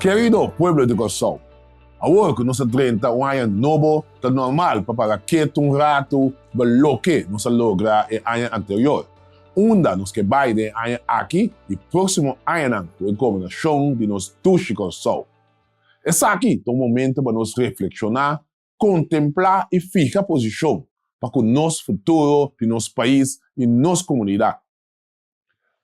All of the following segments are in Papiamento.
Kerido pueblo di Kòrsou, awor ku nos a drenta un aña nobo ta normal pa para ketu un ratu riba loke nos a logra e aña anterior, unda nos ke bai den e aña aki i próksimo añanan ku e gobernashon di nos dushi Kòrsou. Esaki ta un momento pa nos reflekshoná, kontemplá i fiha posishon pa ku nos futuro di nos pais i nos komunidat.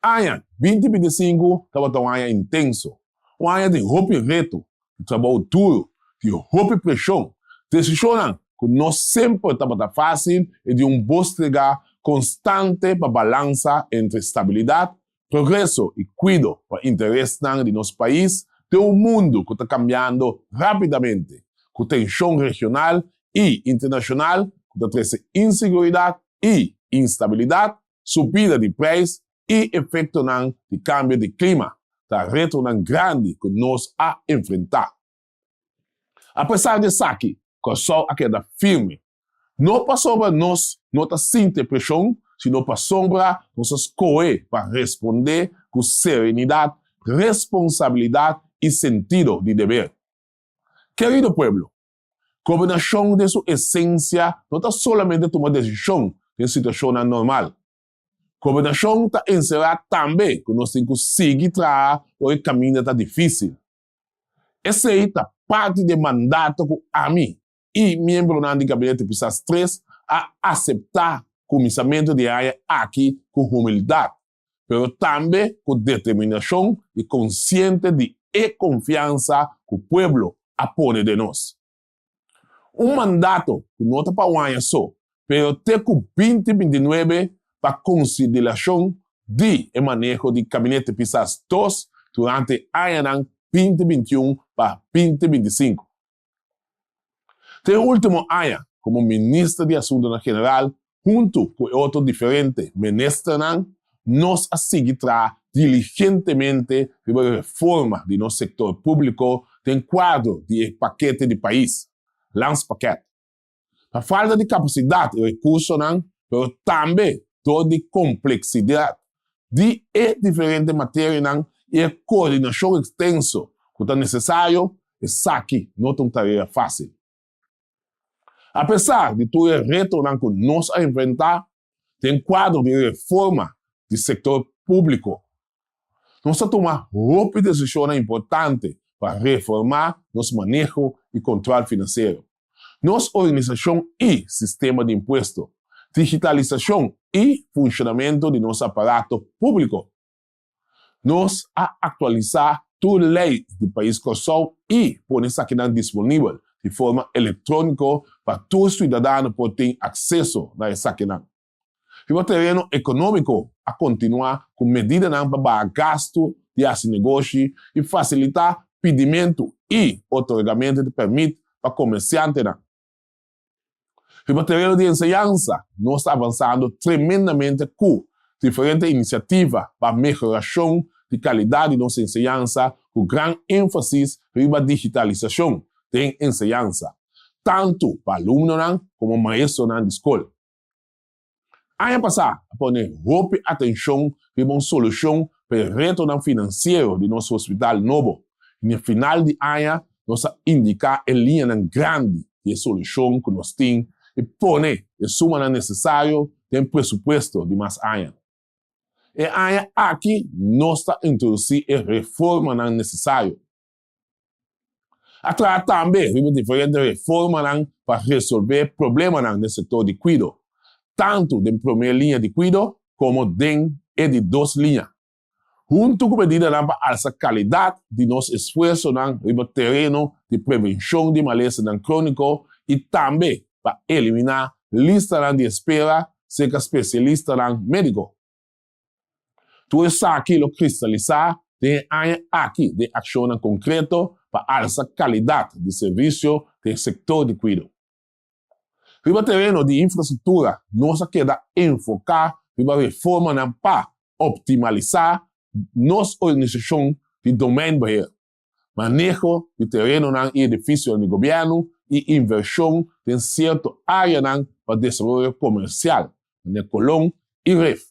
Aña 2025 tabata un aña intenso, un aña di hopi reto, di trabou duru, di hopi preshon, desishonnan ku no semper tabata fásil i di un bostregá konstante pa balansa entre stabilidat, progreso i kuido pa interesnan di nos pais den un mundu ku ta kambiando rápidamente, ku tenshon regional i internashonal ku ta trese inseguridat i instabilidat. Subida di prijs i efektonan di kambio di klima ta retonan grandi ku nos a enfrentá. Apesar di esaki, Kòrsou a keda firme. No pasobra nos no ta sinti e preshon, sino pasobra nos a skohe pa respondé ku serenidat, responsabilidat i sentido di deber. Kerido pueblo, Gobernashon den su esensia no ta solamente tuma desishon den situashonnan normal. Gobernashon ta enserá tambe ku nos tin ku sigui traha ora e kaminda ta difísil. Esei ta parti di e mandato ku ami i miembronan di Gabinete Pisas Tres a aseptá kuminsamentu di e aña aki ku humildat, pero tambe ku determinashon i konsiente di e konfiansa ku pueblo a pone den nos. Un mandato ku no ta pa un aña so, pero te ku 2029 pa konsiderashon di e maneho di Kabinete Pisas Dos durante e añanan 2021 pa 2025. Den e ultimo aña komo Minister di Asuntonan General huntu ku e otro diferente ministernan nos a sigui traha diligentemente riba e reforma di nos sektor públiko den kuadro di e Pakete di Pais, Landspakket. Pa falta di kapasidat i rekursonan, pero tambe dor di kompleksidat di e diferente materianan i e koordinashon ekstenso ku ta nesesario, esaki no ta un tarea fásil. Apesar di tur e retonan ku nos a enfrentá den kuadro di e reforma di sektor públiko, nos a tuma hopi desishonnan importante pa reformá nos maneho i kontròl finansiero, nos organisashon i sistema di impuesto, digitalisashon i funshonamentu di nos aparato públiko. Nos a aktualisá tur lei di pais Kòrsou i pone esakinan disponibel di forma elektróniko pa tur suidadano por tin akseso na esakinan. Riba tereno ekonómiko a kontinuá ku medidanan pa baha gastu di hasi negoshi i fasilitá pidimentu i otorgamentu di pèrmit pa komersiantenan. Riba tereno di enseñansa nos ta avansando tremendamente ku diferente inisiativa pa mehorashon di kalidat di nos enseñansa ku gran énfasis riba digitalisashon den enseñansa, tantu pa alumnonan komo maestronan di skol. Aña pasá a pone hopi atenshon riba un solushon pa e retonan finansiero di nos hospital nobo i na final di aña nos a indiká e liñanan grandi di e solushon ku nos tin i pone e sumanan nesesario den presupuesto di mas aña. E aña aki nos ta introdusí e reformanan nesesario. A traha tambe riba diferente reformanan pa resolvé problemanan den sektor di kuido, tantu den promé liña di kuido komo den e di dos liña, huntu ku medidanan pa alsa kalidat di nos esfuersonan riba tereno di prevenshon di malesanan króniko i tambe pa eliminá listanan di espera serka spesialistanan médiko. Tur esaki lo kristalisá den e aña aki den akshonnan konkreto pa alsa kalidat di servisio den sektor di kuido. Riba tereno di infrastruktura nos a keda enfoká riba reformanan pa optimalisá nos organisashon di domeinbeheer, maneho di terenonan i edifisionan di gobièrnu i invershon den sierto áreanan pa desaroyo komersial, manera Colón i Rif.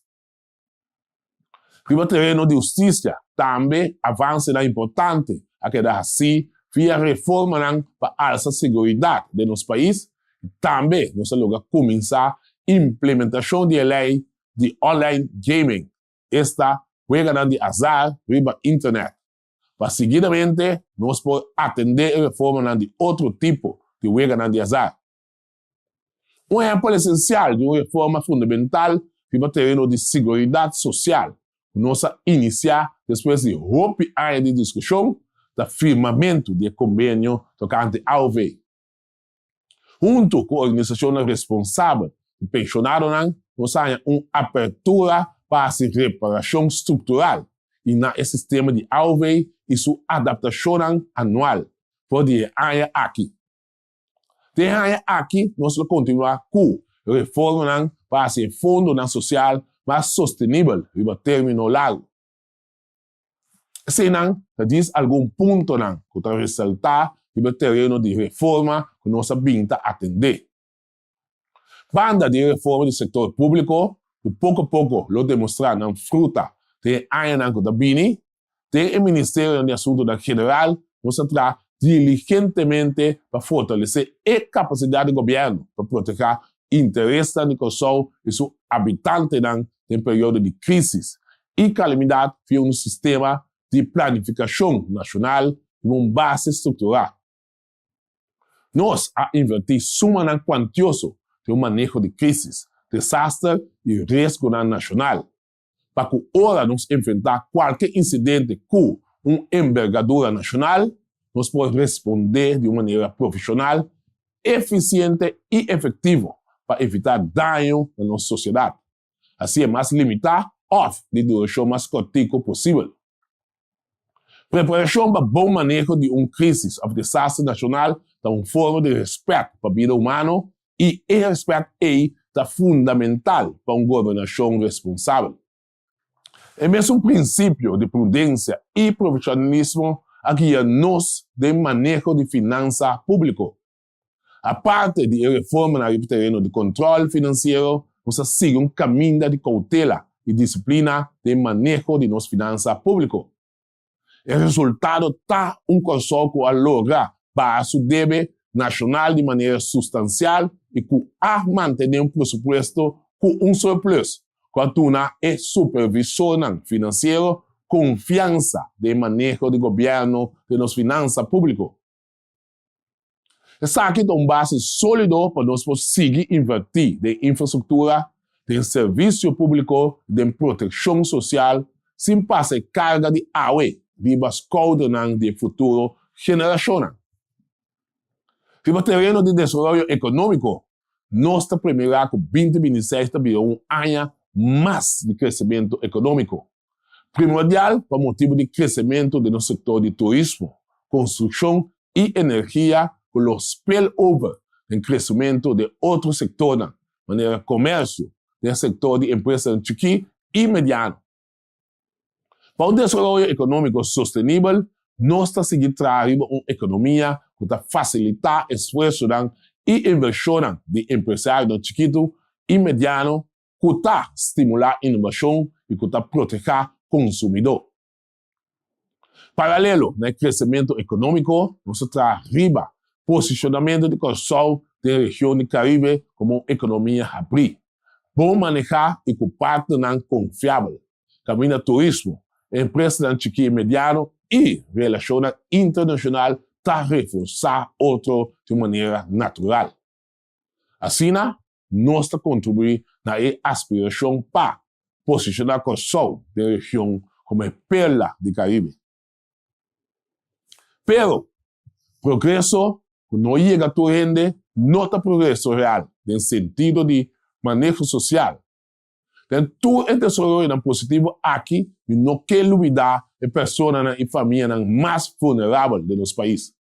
Riba tereno di hustisia tambe avansenan importante. a keda hasí via reformanan pa alsa seguridat den nos pais i tambe nos a logra kuminsá implementashon di e lei di online gaming, esta weganan di azar riba internet. Pa siguidamente nos por atendé e reformanan di otro tipo di weganan di azar. Un ehèmpel esensial di un reforma fundamental riba tereno di siguridat sosial ku nos a inisiá despues di hopi aña di diskushon ta firmamentu di e kombenio tokante aov. Huntu ku organisashonnan responsabel di penshonadonan nos a haña un apertura pa hasi reparashon struktural i na e sistema di aov i su adaptashonnan anual for di e aña aki. Den e aña aki nos lo kontinuá ku reformanan pa hasi e fondonan sosial mas sostenibel riba término largu. Eseinan ta djis algun puntonan ku ta resaltá riba e tereno di reforma ku nos a bin ta atendé. Banda di e reforma di sektor públiko ku poko poko lo demostrá nan fruta den e añanan ku ta bini, den e Ministerionan di Asuntunan General nos a traha diligentemente pa fortalesé e kapasidat di gobièrnu pa protehá interesnan di Kòrsou i su abitantenan den periodo di krísis i kalamidat via un sistema di planifikashon nashonal riba un base strukturá. Nos a invertí sumanan kuantioso den un maneho di krísis, desaster i riesgonan nashonal, pa ku ora nos enfrentá kualke insidente ku un embergadura nashonal, nos por respondé di un manera profeshonal, efisiente i efektivo pa evitá daño na nos sosiedat. Hasié mas limitá òf di durashon mas kòrtiku posibel. Preparashon pa bon maneho di un krísis òf desaster nashonal ta un forma di rèspèt pa bida humano i e rèspèt ei ta fundamental pa un gobernashon responsabel. E mesun prinsipio di prudensia i profeshonalismo a guia nos den maneho di finansa públiko. Aparte di e reformanan riba tereno di kontròl finansiero, nos a sigui un kaminda di koutela i disiplina den maneho di nos finansa públiko. E resultado ta un Kòrsou ku a logra baha su debe nashonal di manera sustansial i ku a mantené un presupuesto ku un surplus ku a duna e supervisornan finansiero konfiansa den maneho di gobièrnu den nos finansa públiko. Esaki ta un base sólido pa nos por sigui invertí den infrastruktura, den servisio públiko i den protekshon sosial sin pasa e karga di awe riba skoudernan di e futuro generashonnan. Riba tereno di desaroyo ekonómiko, nos ta premirá ku 2026 ta bira un aña mas di kresementu ekonómiko. Primordial pa motibu di kresementu den nos sektor di turismo, konstrukshon i energia ku lo spill over den kresementu den otro sektornan manera komersio, den sektor di empresanan chikí i mediano. Pa un desaroyo ekonómiko sostenibel, nos ta sigui traha riba un ekonomia ku ta fasilitá esfuersonan i invershonnan di empresarionan chikitu i mediano ku ta stimulá inovashon i ku ta protehá konsumidó. Paralelo na e kresementu ekonómiko, nos ta traha riba posishonamentu di Kòrsou den region di Karibe komo un ekonomia habrí, bon manehá i ku partnernan konfiabel, kaminda turismo, empresanan chikí i mediano i relashonnan internashonal ta reforsá otro di un manera natural. Asina, nos ta kontribuí na e aspirashon pa posishoná Kòrsou den region komo e perla di Karibe. Pero, progreso ku no yega tur hende no ta progreso real den sentido di maneho sosial. Den tur e desaroyonan positivo aki mi no ke lubidá e personanan i famianan mas vulnerabel den nos pais.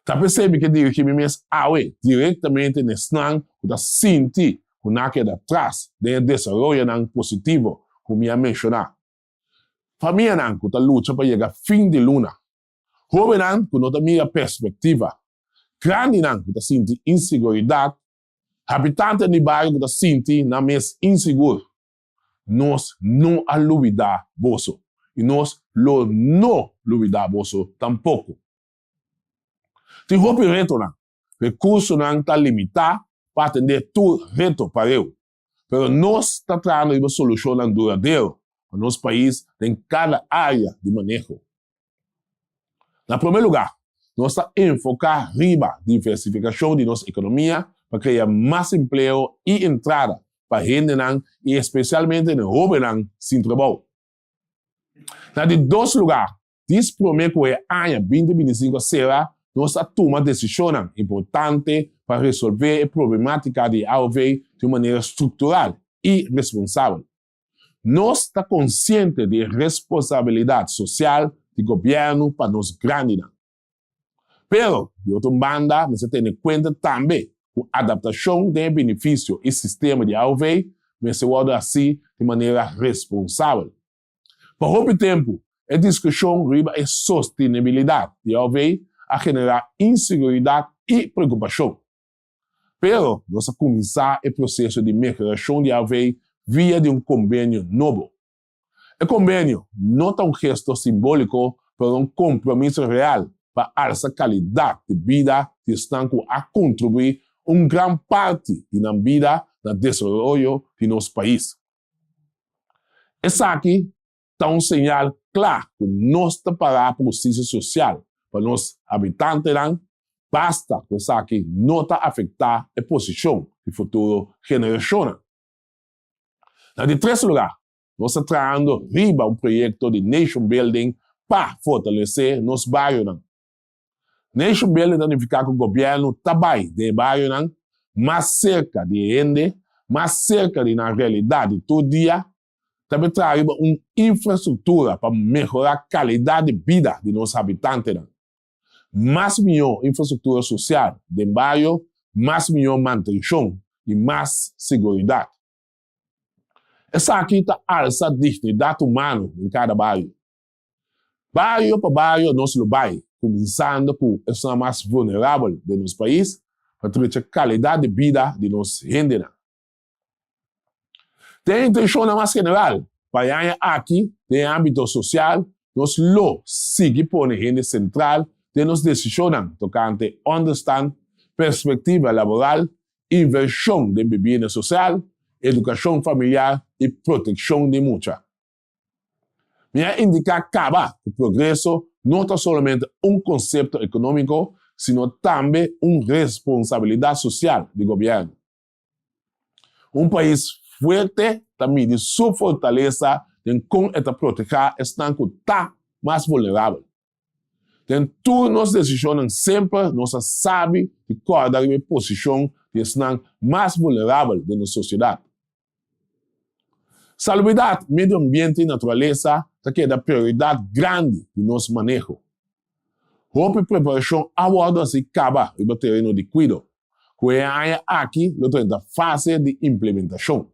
Ta p'esei mi ke dirigí mi mes awe direktamente na esnan ku ta sinti ku nan a keda tras den e desaroyonan positivo ku mi a menshoná. Famianan ku ta lucha pa yega fin di luna, hóbennan ku no ta mira perspektiva, grandinan ku ta sinti inseguridat, habitantenan di bario ku ta sinti nan mes insigur. Nos no a lubidá boso i nos lo no. lubidá boso tampoko. Tin hopi retonan. Rekursonan ta limitá pa atendé tur reto pareu. Pero nos ta trahando riba solushonnan duradero pa nos pais den kada área di maneho. Na promé lugá, nos ta enfoká riba diversifikashon di nos ekonomia pa krea mas empleo i entrada pa hendenan i espesialmente den hóbennan sin trabou. Na di dos lugá, dis promé ku e aña 2025 a sera, nos a tuma desishonnan importante pa resolvé e problemátika di aov di un manera struktural i responsabel. Nos ta konsiente di e responsabilidat sosial di gobièrnu pa nos grandinan. Pero, di otro un banda, mester tene kuenta tambe ku adaptashon den e benefisio i sistema di aov mester wòrdu hasí di manera responsabel. Pa hopi tempu, e diskushon riba e sostenibilidat di aov a generá inseguridat i preokupashon. Pero nos a kuminsá e proseso di mehorashon di aov via di un kombenio nobo. E kombenio no ta un gesto simbóliko pero un kompromiso real pa alsa kalidat di bida di esnan ku a kontribuí un gran parti di nan bida na desaroyo di nos pais. Esaki ta un señal kla ku nos ta pará pa hustisia sosial pa nos habitantenan, basta ku esaki no ta afektá e posishon di futuro generashonnan. Na di tres lugá, nos ta trahando riba un proyekto di nation building pa fortalesé nos barionan. Nation building ta nifiká ku gobièrnu ta bai den e barionan, mas serka di e hende, mas serka di nan realidat di tur dia, ta be traha riba un infrastruktura pa mehorá kalidat di bida di nos habitantenan. Mas mihó infrastruktura sosial den bario, mas mihó mantenshon i mas seguridat. Esaki ta alsa dignidat humano den kada bario. Bario pa bario nos lo bai, kuminsando ku esnan mas vulnerabel den nos pais, pa trecha kalidat di bida di nos hendenan. Den intenshonnan mas general pa e aña aki den e ámbito sosial, nos lo sigui pone hende sentral den nos desishonnan tokante ònderstant, perspektiva laboral, invershon den bibienda sosial, edukashon familiar i protekshon di mucha. Mi a indiká kaba ku progreso no ta solamente un konsepto ekonómiko, sino tambe un responsabilidat sosial di gobièrnu. Un pais fuerte ta midi su fortalesa den kon e ta protehá esnan ku ta mas vulnerabel. Den tur nos desishonnan semper nos a sabi di kòrda riba e posishon di esnan mas vulnerabel den nos sosiedat. Salubridat, medio ambiente i naturalesa ta keda prioridat grandi di nos maneho. Hopi preparashon a wòrdu hasi kaba riba tereno di kuido, ku e aña aki lo drenta fase di implementashon.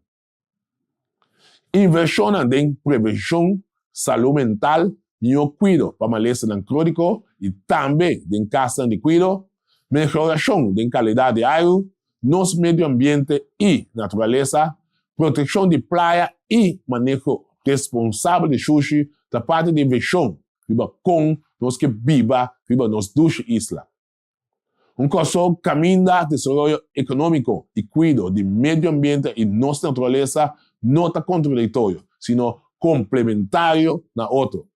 Invershonnan den prevenshon, salú mental, mihó kuido pa malesanan króniko i tambe den kasnan di kuido, mehorashon den kalidat di airu, nos medio ambiente i naturalesa, protekshon di playa i maneho responsabel di shushi ta parti di e vishon riba kon nos ke biba riba nos dushi isla. Un Kòrsou kaminda desaroyo ekonómiko i kuido di medio ambiente i nos naturalesa no ta kontradiktorio, sino komplementario na otro.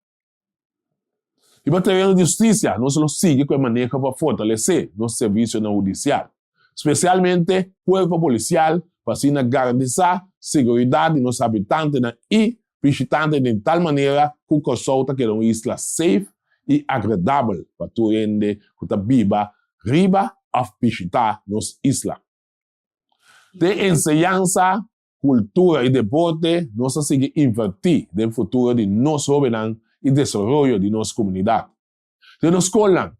Riba tereno di hustisia nos lo sigui ku e maneho pa fortalesé nos servisionan hudisial, spesialmente kuerpo polisial pa asina garantisá seguridat di nos habitantenan i bishitante den tal manera ku Kòrsou ta keda un isla safe i agradabel pa tur hende ku ta biba riba òf bishitá nos isla. Den enseñansa, kultura i deporte nos ta sigui invertí den futuro di nos hóbennan i desaroyo di nos komunidat. Den nos skolnan,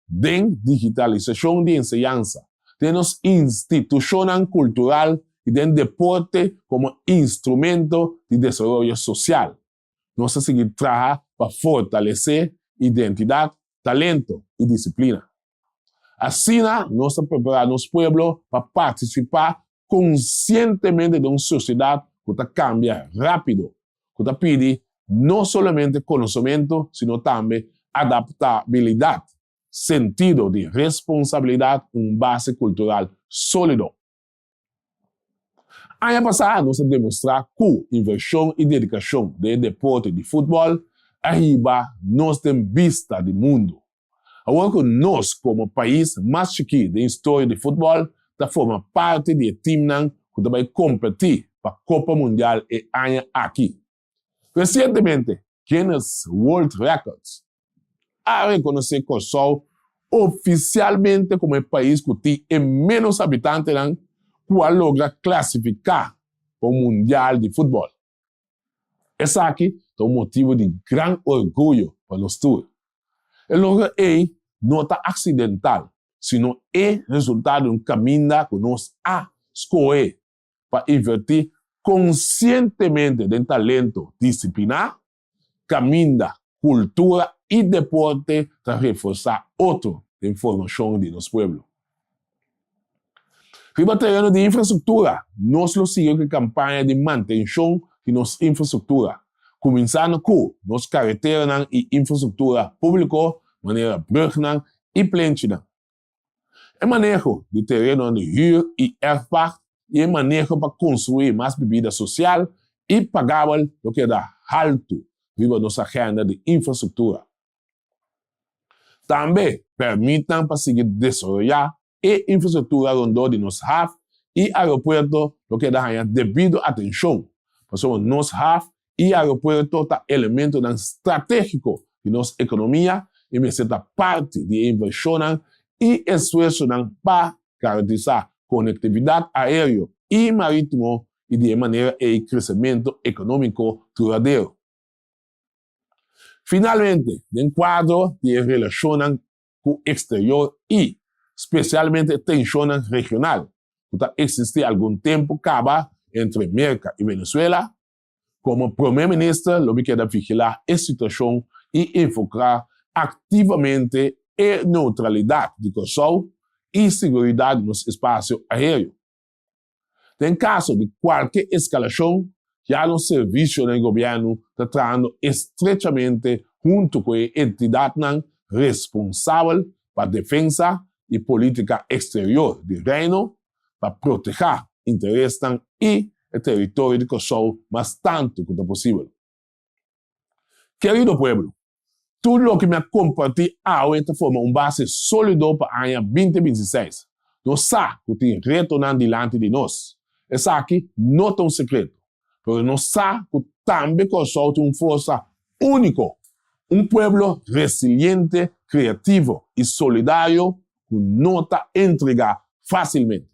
den digitalisashon di enseñansa, den nos institushonnan kultural i den deporte komo instrumento di desaroyo sosial. Nos ta sigui traha pa fortalesé identidat, talento i disiplina. Asina nos ta prepará nos pueblo pa partisipá konsientemente den un sosiedat ku ta kambia rápido, ku ta pidi no solamente konosementu sino tambe Adaptabilidat, sentido di responsabilidat i un base kultural sólido. Aña pasá nos a demostrá ku invershon i dedikashon den e deporte di futbòl a hiba nos den bista di mundu. Awor ku nos komo pais mas chikí den historia di futbòl ta forma parti di e timnan ku ta bai kompetí pa Kopa Mundial e aña aki. Resientemente Guinness World Records a rekonosé Kòrsou ofisialmente komo e pais ku tin e ménos habitantenan ku a logra klasifiká pa un mundial di futbòl. Esaki ta un motibu di gran orguyo pa nos tur. E logro ei no ta aksidental, sino e resultado di un kaminda ku nos a skohe pa invertí konsientemente den talento disipliná, kaminda kultura i deporte ta reforsá otro den formashon di nos pueblo. Riba tereno di infrastruktura, nos lo sigui ku e kampaña di mantenshon di nos infrastruktura, kuminsando ku nos kareteranan i infrastruktura públiko manera brùgnan i plenchinan. E maneho di terenonan di hür i erfpacht i e maneho pa konstruí mas bibida sosial i pagabel lo keda haltu riba nos agenda di infrastruktura. Tambe pèrmitnan pa sigui desaroyá e infrastruktura rondó di nos haf i aeropuerto lo keda haña debido atenshon, pasobra nos haf i aeropuerto ta elementonan stratégiko di nos ekonomia i mester ta parti di e invershonnan i esfuersonan pa garantisá konektividat aéreo i marítimo i di e manera ei kresementu ekonómiko duradero. Finalmente, den kuadro di e relashonnan ku eksterior i, spesialmente e tenshonnan regional ku ta eksistí algun tempu kaba entre Merka i Venezuela, komo Prome Minister lo mi keda vigilá e situashon i enfoká aktivamente e neutralidat di Kòrsou i siguridat di nos espasio aéreo. Den kaso di kualke eskalashon, ya nos servisionan di gobièrnu ta trahando estrechamente huntu ku e entidatnan responsabel pa defensa i polítika eksterior di Reino pa protehá interesnan i e teritorio di Kòrsou mas tantu ku ta posibel. Kerido pueblo, tur loke mi a kompartí awe ta forma un base sólido pa aña 2026. Nos sa ku tin retonan dilanti di nos. Esaki no ta un sekreto. Pero nos sa ku tambe Kòrsou tin un forsa úniko, un pueblo resiliente, kreativo i solidario ku no ta entregá fásilmente.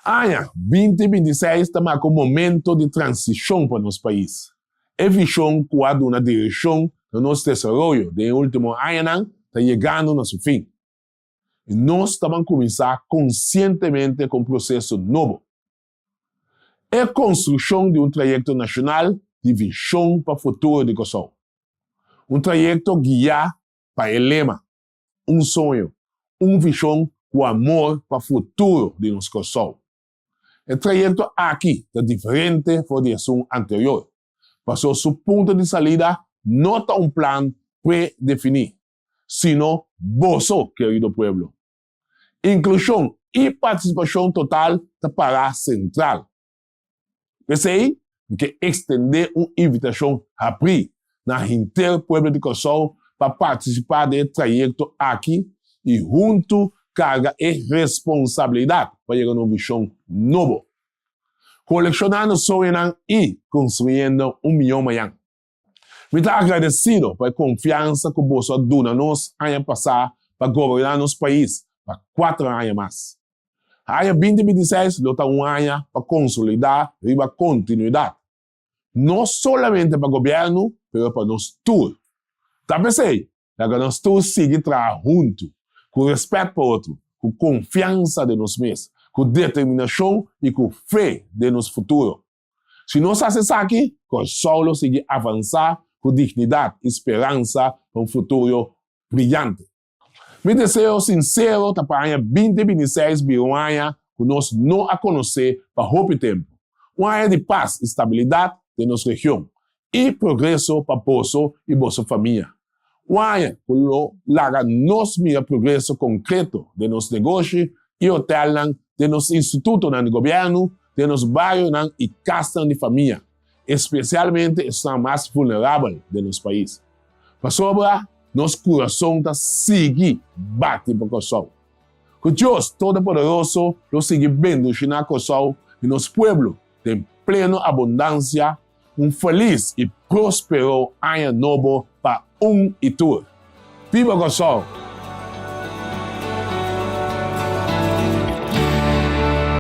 Aña 2026 ta marka un momento di transishon pa nos pais. E vishon ku a duna direkshon na nos desaroyo den e último añanan ta yegando na su fin. I nos ta ban kuminsá konsientemente ku un proseso nobo. E konstrukshon di un trayekto nashonal di vishon pa futuro di Kòrsou. Un trayekto guiá pa e lema, Un soño, un vishon ku amor pa futuro di nos Kòrsou. E trayekto aki ta diferente for di esun anterior, pasobra su punto di salida no ta un plan predefiní, sino boso, kerido pueblo. Inklushon i partisipashon total ta pará sentral. P'esei, mi ke ekstendé un invitashon habrí na henter pueblo di Kòrsou pa partisipá den e trayekto aki i huntu karga e responsabilidat pa yega na un vishon nobo, kolekshonando soñonan i konstruyendo un mihó mañan. Mi ta agradesido pa e konfiansa ku boso a duna nos aña pasá pa goberná nos pais pa kuater aña mas. Aña 2026 lo ta un aña pa konsolidá riba kontinuidat, no solamente pa gobièrnu pero pa nos tur. Ta p'esei, laga nos tur sigui traha huntu, ku rèspèt pa otro, ku konfiansa den nos mes, ku determinashon i ku fe den nos futuro. Si nos hasi esaki, Kòrsou lo sigui avansá ku dignidat i speransa pa un futuro briyante. Mi deseo sinsero ta pa aña 2026 bira un aña ku nos no a konosé pa hopi tempu, un aña di pas i stabilidat den nos region i progreso pa boso i boso famia. Un aña ku lo laga nos mira progreso konkreto den nos negoshi i hotelnan, den nos institutonan di gobièrnu, den nos barionan i kasnan di famia, espesialmente esnan mas vulnerabel den nos pais. Pasobra nos kurason ta sigui bati pa Kòrsou. Ku Dios Todopoderoso lo sigui bendishoná Kòrsou i nos pueblo den pleno abundansia. Un felis i próspero aña nobo pa un i tur. Biba Kòrsou!